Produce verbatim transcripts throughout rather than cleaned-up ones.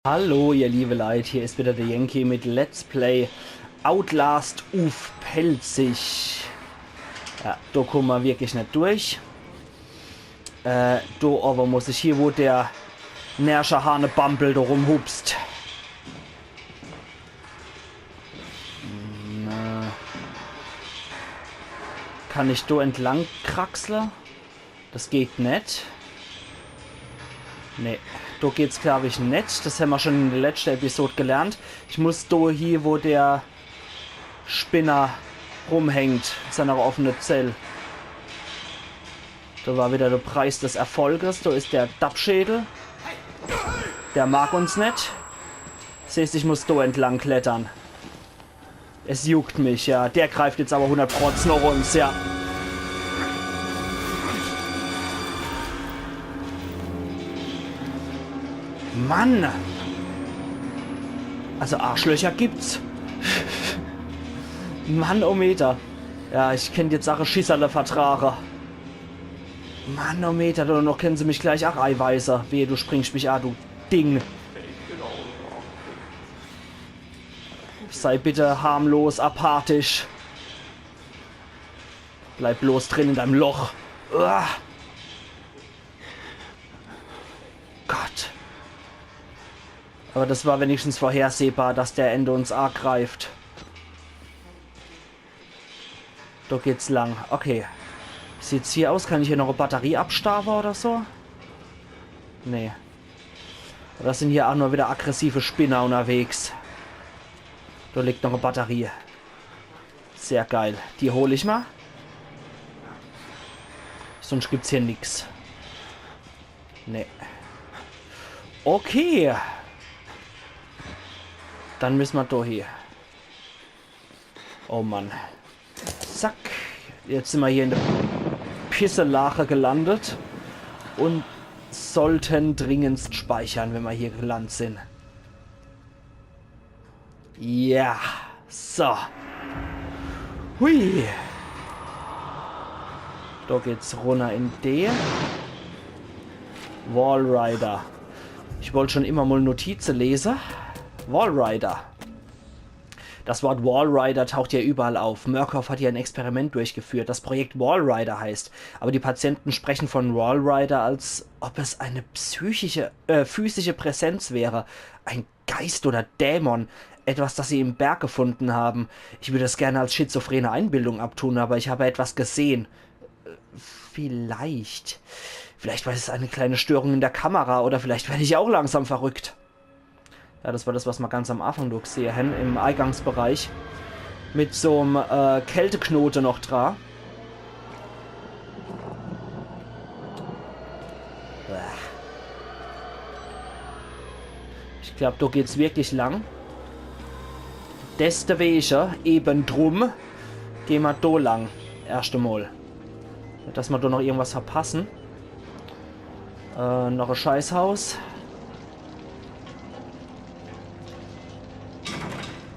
Hallo, ihr liebe Leit, hier is wieder der Yankee mit Let's Play Outlast uff Pälzisch. Ja, do kumme mer wirklich net durch. Äh, do awwer muss ich hier, wo der närrische Hanebambel do rumhupst. Na. Kann ich do entlang kraxle? Das geht net. Nee, do geht's, glaub ich, net. Das hämmer schon in der letzte Episode gelernt. Ich muss do hie, wo der Spinner rumhängt, in seiner offene Zell. Do war wieder der Preis des Erfolges. Do is der Dappschädel. Der mag uns net. Siehst, ich muss do entlang klettern. Es juckt mich, ja. Der greift jetzt awwer hundert Prozent noch uns, ja. Mann! Also Arschlöcher gibt's. Mann, oh Meter. Ja, ich kennt jetzt ach e Schisserle vertrage. Mann, oh Meter, do noch kennen se mich gleich ach eiweise. Wehe, du springst mich a, du Ding. Sei bitte harmlos, apathisch. Bleib bloß drin in deinem Loch. Uah. Gott. Aber das war wenigstens vorhersehbar, dass der Ende uns agreift. Do geht's lang. Okay. Sieht's hier aus? Kann ich hier noch e Batterie abstaawe oder so? Nee. Oder sind hier ach nur wieder aggressive Spinner unterwegs? Do liegt noch e Batterie. Sehr geil. Die hol ich mal. Sonst gibt's hier nix. Nee. Okay. Dann müssen wir do hie. Oh Mann. Zack. Jetzt sind wir hier in der Pisselage gelandet und sollten dringendst speichern, wenn wir hier gelandet sind. Ja. So. Hui. Do geht's runner in die Walrider. Ich wollt schon immer mal Notize lese. Walrider. Das Wort Walrider taucht ja überall auf. Murkoff hat hier ein Experiment durchgeführt, das Projekt Walrider heißt. Aber die Patienten sprechen von Walrider, als ob es eine psychische, äh, physische Präsenz wäre. Ein Geist oder Dämon. Etwas, das sie im Berg gefunden haben. Ich würde es gerne als schizophrene Einbildung abtun, aber ich habe etwas gesehen. Äh, vielleicht. Vielleicht war es eine kleine Störung in der Kamera oder vielleicht werde ich auch langsam verrückt. Ja, das war das, was ma ganz am Anfang do gsehe hen, im Eingangsbereich. Mit so'm, äh, Kälteknote noch dra. Uah. Ich glaub, do geht's wirklich lang. Deswege, eben drum, geh ma do lang. Erscht emol. Net, dass ma do noch irgendwas verpassen. Äh, noch e Scheißhaus.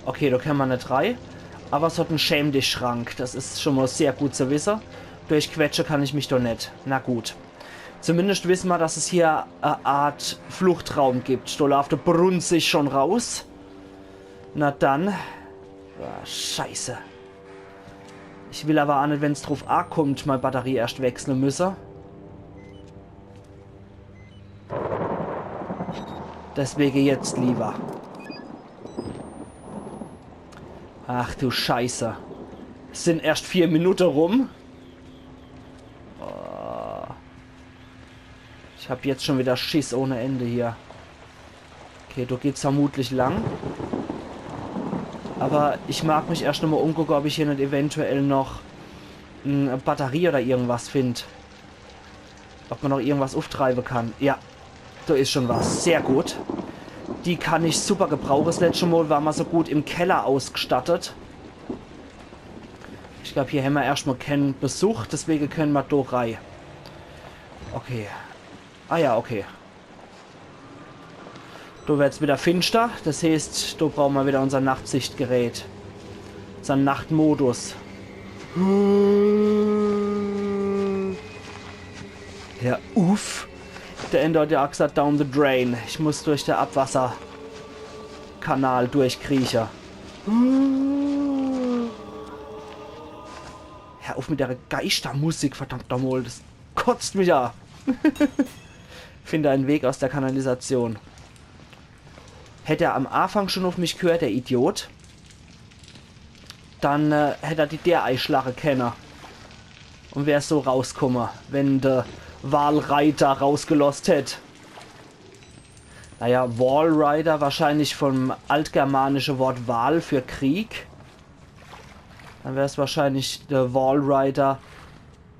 Okay, do kenne ma net rei. Aber es hat en Schäm-dich-Schrank. Das is schon mal sehr gut zu wisse. Durchquetsche kann ich mich do net. Na gut. Zumindest wisse ma, dass es hier e Art Fluchtraum gibt. Do laaft de Brunzig schon raus. Na dann. Ah, Scheiße. Ich will aber a net, wenn's druf akummt, mei Batterie erscht wechsle müsse. Deswege jetzt lieber. Ach du Scheiße. Es sind erscht vier Minute rum. Oh. Ich hab jetzt schon wieder Schiss ohne Ende hier. Okay, do geht's vermutlich lang. Aber ich mag mich erscht nochmal umgucke, ob ich hier net eventuell noch, mm, e Batterie oder irgendwas find. Ob ma noch irgendwas uftreibe kann. Ja, do is schon was. Sehr gut. Die kann ich super gebrauche. Das letschte Mal war ma so gut im Keller ausgestattet. Ich glaub, hier hämmer erscht mal keen Besuch, deswege kenne ma do rei. Okay. Ah ja, okay. Do werd's wieder finschter, das heeßt, do brauche ma wieder unser Nachtsichtgerät. Unser Nachtmodus. Ja, uff. Der Ende hat ja a gsaat, down the drain. Ich muss durch de Abwasser. Kanal durchkrieche. Hör uff mit der Geischtermusik, verdammt nochmol, das kotzt mich a. Finde einen Weg aus der Kanalisation. Hätt er am Afang schun uff mich ghört, der Idiot, dann, äh, hätt er die Deer eischlache kenne un wär so rauskumme, wenn de Walreiter rausgelost hätt. Naja, Walrider wahrscheinlich vom altgermanische Wort Wal für Krieg. Dann wär's wahrscheinlich de Walrider.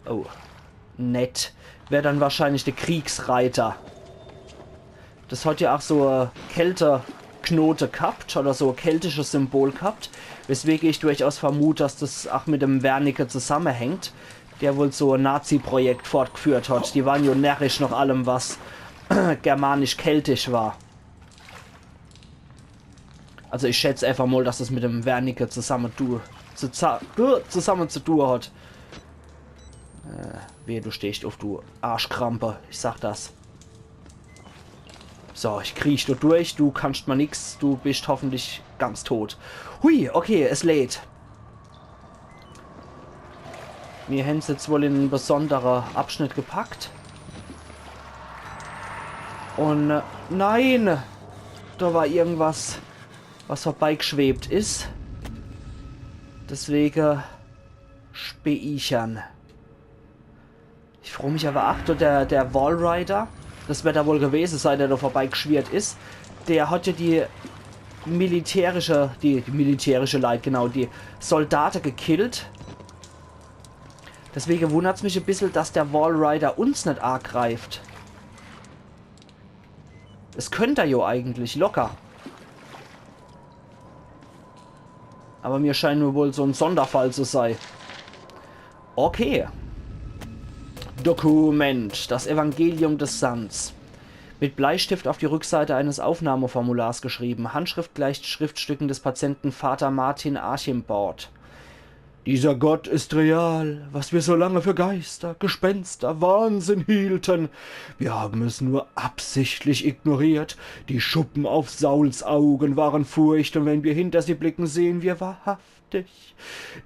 Oh, nett. Wär dann wahrscheinlich de Kriegsreiter. Das hat ja ach so e Kelterknote gehabt oder so e keltisches Symbol gehabt, weswege ich durchaus vermut, dass das ach mit dem Wernicke zusammehängt, der wohl so e Nazi-Projekt fortgeführt hat. Die waren jo närrisch nach allem, was germanisch-keltisch war. Also ich schätz einfach mal, dass es mit dem Wernicke zusammen, du, zuza-, du, zusammen zu tun hat. Äh, wehe, du stehst auf, du Arschkrampe. Ich sag das. So, ich kriech do durch. Du kannst ma nix. Du bist hoffentlich ganz tot. Hui, okay, es lädt. Mir hän's jetzt wohl in en besondere Abschnitt gepackt. Und, äh, nein! Da war irgendwas, was vorbeigeschwebt is. Deswege speichern. Ich froo mich aber, ach, der, der Walrider, das werd er wohl gewese sein, der da vorbeigeschwirrt is, der hat ja die militärische, die, die militärische Leit, genau, die Soldate gekillt. Deswege wundert's mich e bissel, dass der Walrider uns net agreift. Es könnt er jo eigentlich, locker. Aber mir scheinen mir wohl so en Sonderfall zu sei. Okay. Dokument. Das Evangelium des Sands. Mit Bleistift auf die Rückseite eines Aufnahmeformulars geschrieben. Handschrift gleicht Schriftstücken des Patienten Vater Martin Archimbord. Dieser Gott ist real, was wir so lange für Geister, Gespenster, Wahnsinn hielten. Wir haben es nur absichtlich ignoriert. Die Schuppen auf Sauls Augen waren Furcht, und wenn wir hinter sie blicken, sehen wir wahrhaftig.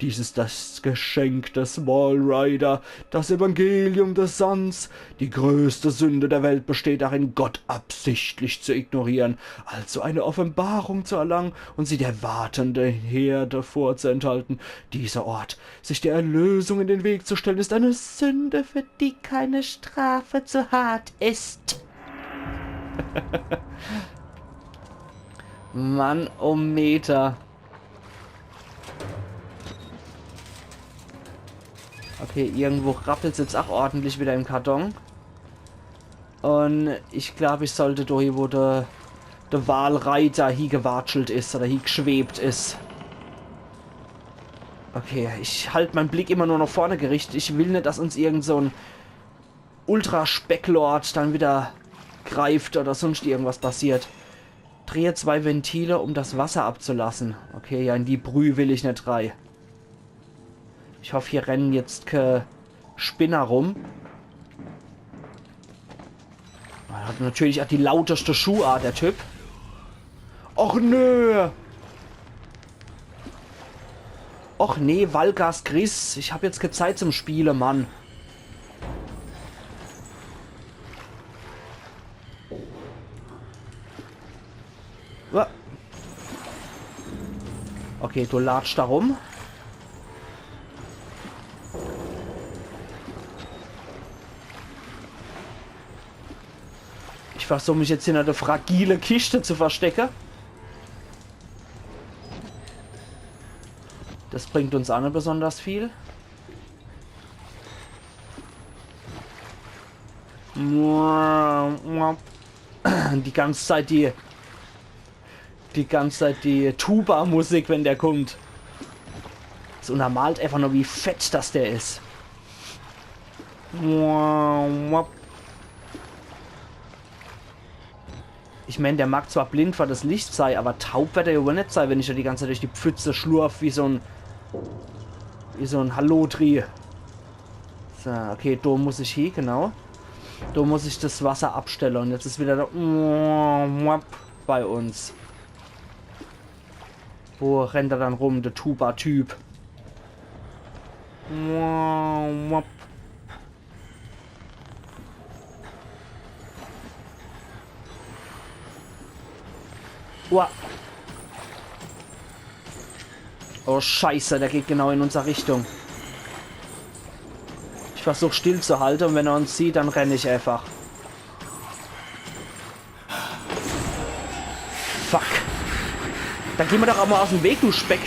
Dies ist das Geschenk des Walrider, das Evangelium des Sands. Die größte Sünde der Welt besteht darin, Gott absichtlich zu ignorieren, also eine Offenbarung zu erlangen und sie der wartenden Herde vorzuenthalten. Dieser Ort, sich der Erlösung in den Weg zu stellen, ist eine Sünde, für die keine Strafe zu hart ist. Mann, oh Meter. Okay, irgendwo rappelt's jetzt ach ordentlich wieder im Karton. Und ich glaub, ich sollte do hie, wo der, der Walreiter hiegewatschelt is oder hiegeschwebt is. Okay, ich halt mein Blick immer nur nach vorne gerichtet. Ich will net, dass uns irgend so en Ultraspecklord dann wieder greift oder sonst irgendwas passiert. Drehe zwei Ventile, um das Wasser abzulassen. Okay, ja, in die Brüh will ich net rei. Ich hoff, hier rennen jetzt ke Spinner rum. Er hat natürlich ach die lauteste Schuhart, der Typ. Och nö! Och nee, Valgas Gris, ich hab jetzt ke Zeit zum Spiele, Mann. Wa- Okay, du latscht da rum. Ich versuch mich jetzt hinter der fragile Kiste zu verstecke. Das bringt uns ach net besonders viel. Die ganze Zeit die, die ganze Zeit die Tuba-Musik, wenn der kommt. Das untermalt einfach nur, wie fett das der is. Ich mein, der mag zwar blind vor das Licht sei, aber taub werd er ja wohl net sei, wenn ich da die ganze Zeit durch die Pfütze schlurf wie so en, wie so en Hallodri. So, okay, do muss ich hie, genau. Do muss ich das Wasser abstelle und jetzt is wieder der bei uns. Wo rennt er dann rum, der Tuba-Typ? Wow, wap. Wow. Oh Scheiße, der geht genau in unser Richtung. Ich versuch stillzuhalte und wenn er uns sieht, dann renn ich einfach. Fuck. Dann geh mer doch aa mol aus em Weg, du Speck,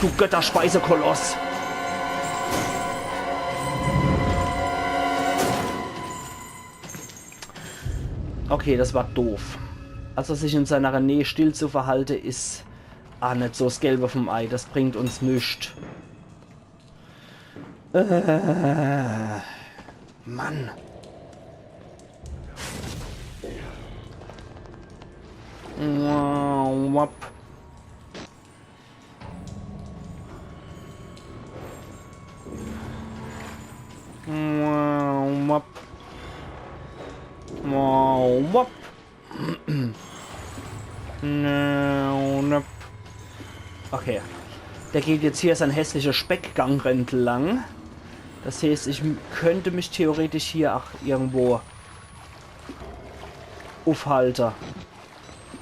du Götterspeisekoloss. Okay, das war doof. Also sich in seiner Nähe still zu verhalte, is aa net so s Gelbe vom Ei. Das bringt uns nüscht. Äh, Mann. Wow, wap. Wow, wap. Wow, wap. Nö, nö. Okay. Der geht jetzt hier seinen hässlichen Speckgang entlang. Das heißt, ich m-, könnte mich theoretisch hier ach irgendwo ufhalte.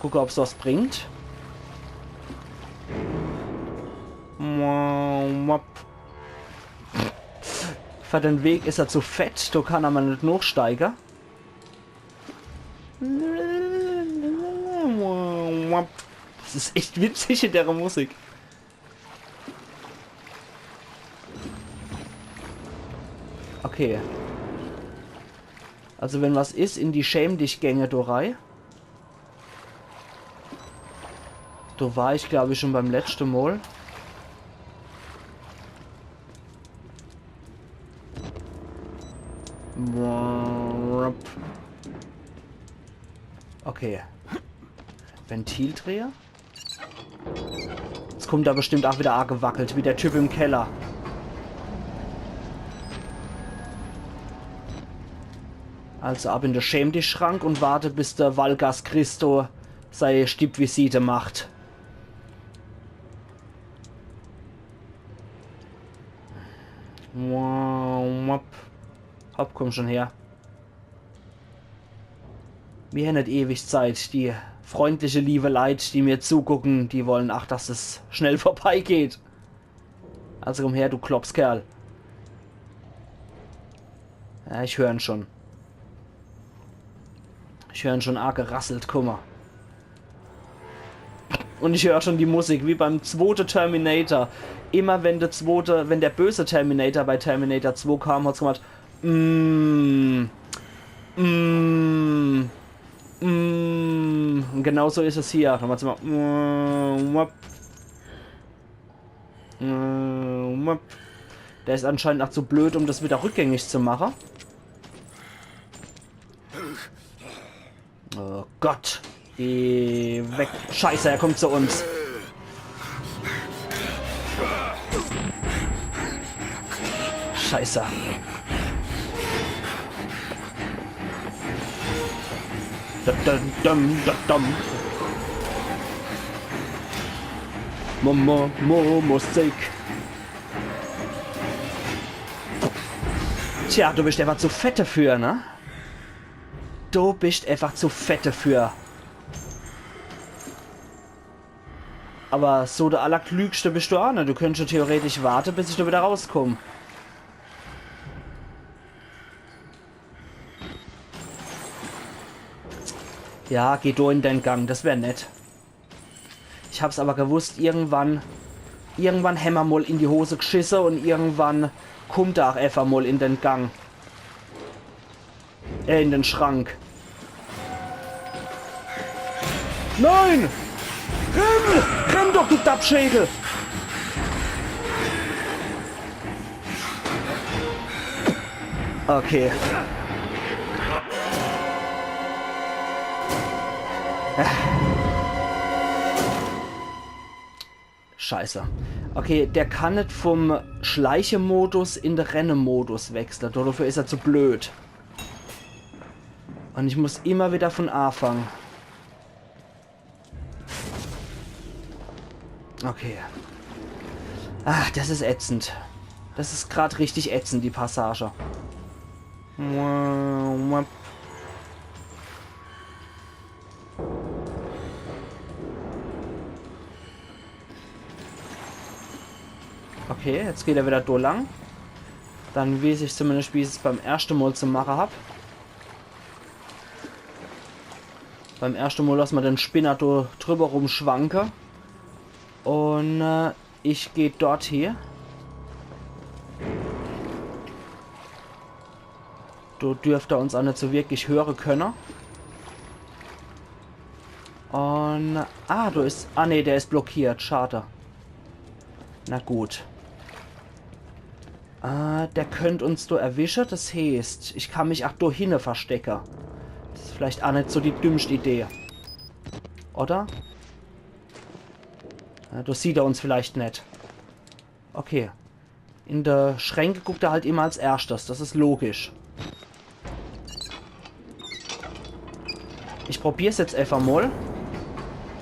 Gucke, ob's was bringt. Für den Weg is er zu fett, do kann er mol net nochsteige. Das is echt witzig in der Musik. Okay. Also wenn was is, in die Schäm-dich-Gänge do rei. Do war ich, glaub ich, schon beim letschte Mol. Okay. Ventildreher? Jetzt kommt er bestimmt ach wieder aagewackelt, wie der Typ im Keller. Also ab in de Schäm-dich-Schrank und warte, bis der Valgas Christo sei Stippvisite macht. Hopp, komm schon her. Mir hän net ewig Zeit. Die freundliche, liebe Leit, die mir zugucken, die wollen ach, dass es schnell vorbeigeht. Also komm her, du Klopskerl. Ja, ich hör en schon. Ich hör en schon arg gerasselt, guck mol. Und ich hör schon die Musik, wie beim zwote Terminator. Immer wenn der zwote, wenn der böse Terminator bei Terminator zwo kam, hat's gemacht: Mm, mm, mm. Und genauso is es hier. Dann macht's immer: Mm, wap. Mm, wap. Der is anscheinend ach zu blöd, um das wieder rückgängig zu mache. Oh Gott. Geh weg. Scheiße, er kommt zu uns. Scheiße. Da, da, dam, da, dam. Mo, mo, mo, Musik. Tja, du bist einfach zu fett dafür, ne? Du bist einfach zu fett dafür. Aber so der Allerklügste bist du ach net. Du könntest ja theoretisch warte, bis ich da wieder rauskomm. Ja, geh du in dein Gang, das wär nett. Ich hab's aber gewusst, irgendwann, irgendwann hämmer mol in die Hose gschisse und irgendwann kummt er ach efach mol in den Gang. Äh, in den Schrank. Nein! Renn! Renn doch, du Dappschädel! Okay. Scheiße. Okay, der kann net vom Schleiche-Modus in de Renne-Modus wechsle. Dafür is er zu blöd. Und ich muss immer wieder von Anfang. Okay. Ah, das is ätzend. Das is grad richtig ätzend, die Passage. Okay, jetzt geht er wieder do lang. Dann weeß ich zumindest, wie ich's beim erschte Mol zu mache hab. Beim erschte Mol losse mer den Spinner do drüber rumschwanke. Un äh, ich geh dort hie. Do dürft er uns aa net so wirklich höre könne. Un ah, do is, ah nee, der is blockiert, schade. Na gut. Äh, der könnt uns do erwische, das heeßt, ich kann mich aa do hinne verstecke. Das is vielleicht aa net so die dümmscht Idee. Oder? Ja, do sieht er uns vielleicht net. Okay. In de Schränke guckt er halt immer als erschtes, das is logisch. Ich probier's jetzt efach mol,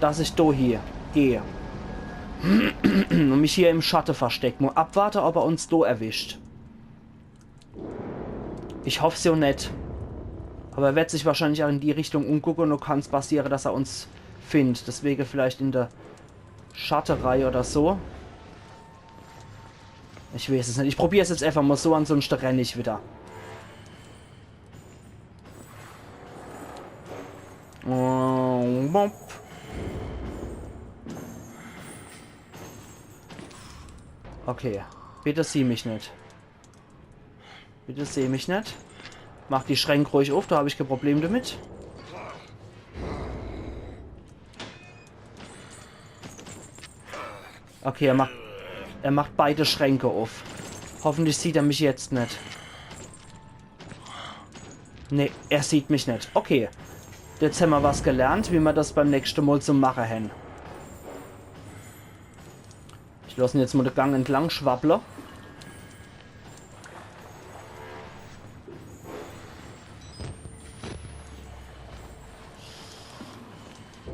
dass ich do hie geh. Un mich hier im Schatte versteck. Mol abwarte, ob er uns do erwischt. Ich hoff's jo net. Aber er werd sich wahrscheinlich aa in die Richtung umgucke un do kann's passiere, dass er uns findt. Deswege vielleicht in de Schatterei oder so. Ich weeß es net. Ich probier's jetzt efach mol so, ansunschte renn ich wieder. Oh, bop. Okay. Bitte sieh mich net. Bitte seh mich net. Mach die Schränk ruhig uff, do hab ich kee Problem damit. Okay, er macht, er macht beide Schränke uff. Hoffentlich sieht er mich jetzt net. Nee, er sieht mich net. Okay. Jetzt hämmer was gelernt, wie mer das beim nächschte Mol zu mache hän. Ich loss en jetzt mol de Gang entlang schwapple.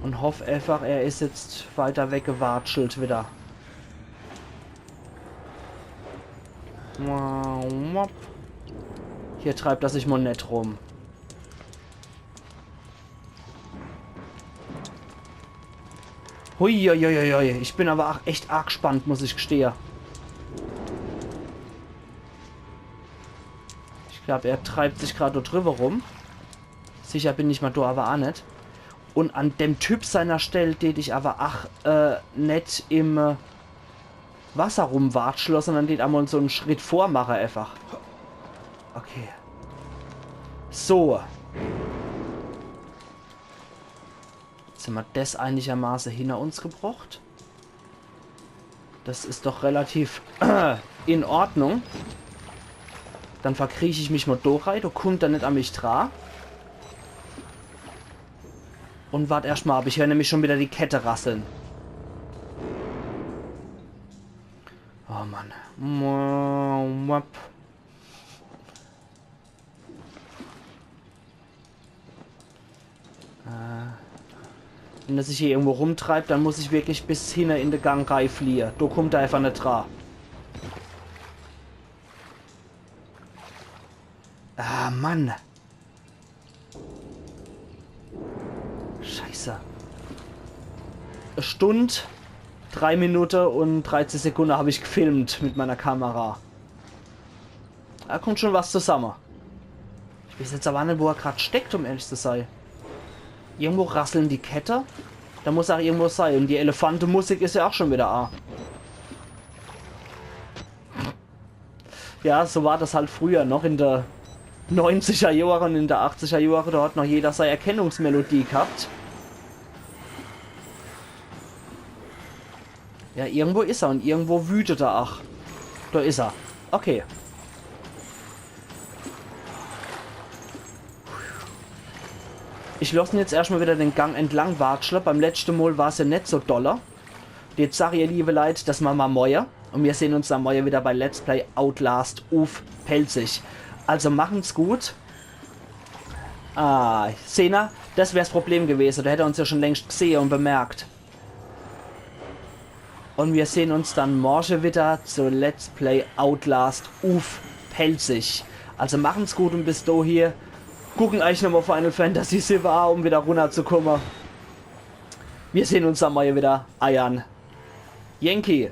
Un hoff efach, er is jetzt weiter weggewatschelt wieder. Hier treibt er sich mol net rum. Huiuiuiui, ich bin aber ach echt arg gspannt, muss ich gstehe. Ich glaub, er treibt sich grad do drüber rum. Sicher bin ich mer do aber ach net. Un an dem Typ seiner Stell tät ich aber ach äh, net im äh, Wasser rumwatschle, sondern tät emol so en Schritt vormache efach. Okay. So. Jetzt hämmer des einigermaße hinner uns gebrocht. Das is doch relativ in Ordnung. Dann verkriech ich mich mol do rei, do kummt er net an mich dra. Un wart erscht mol ab, ich hör nämlich schon wieder die Kette rasseln. Oh Mann. Wap. Äh, wenn er sich hier irgendwo rumtreibt, dann muss ich wirklich bis hinne in de Gang reifliehe. Do kummt er efach net dra. Ah, Mann. Scheiße. E Stund, drei Minute un dreizig Sekunde hab ich gefilmt mit meiner Kamera. Do kummt schon was zusamme. Ich weeß jetzt aber net, wo er grad steckt, um ehrlich zu sei. Irgendwo rasseln die Kette. Do muss er ach irgendwo sei. Un die Elefantemusik is ja ach schon wieder a. Ja, so war das halt früher noch in de neunziger Johre un in de achtziger Johre. Do hat noch jeder sei Erkennungsmelodie gehabt. Ja, irgendwo is er un irgendwo wütet er ach. Do is er. Okay. Ich loss en jetzt erscht mol wieder de Gang entlang watschle. Beim letschte Mol war's ja net so dolle. Jetzt sag ich, ihr liebe Leit, das mache mer moie. Un mir sehn uns dann moie wieder bei Let's Play Outlast uff Pälzisch. Also machen's gut. Ah, sehner, das wär's Problem gewese. Do hätt er uns ja schon längscht gsehe un bemerkt. Und wir sehen uns dann morgen wieder zu Let's Play Outlast uff Pälzisch. Also machen's gut und bis dahin. Gucken euch nochmal Final Fantasy siwwe an, um wieder runterzukommen. Wir sehen uns dann morgen wieder. Eiern Yankee.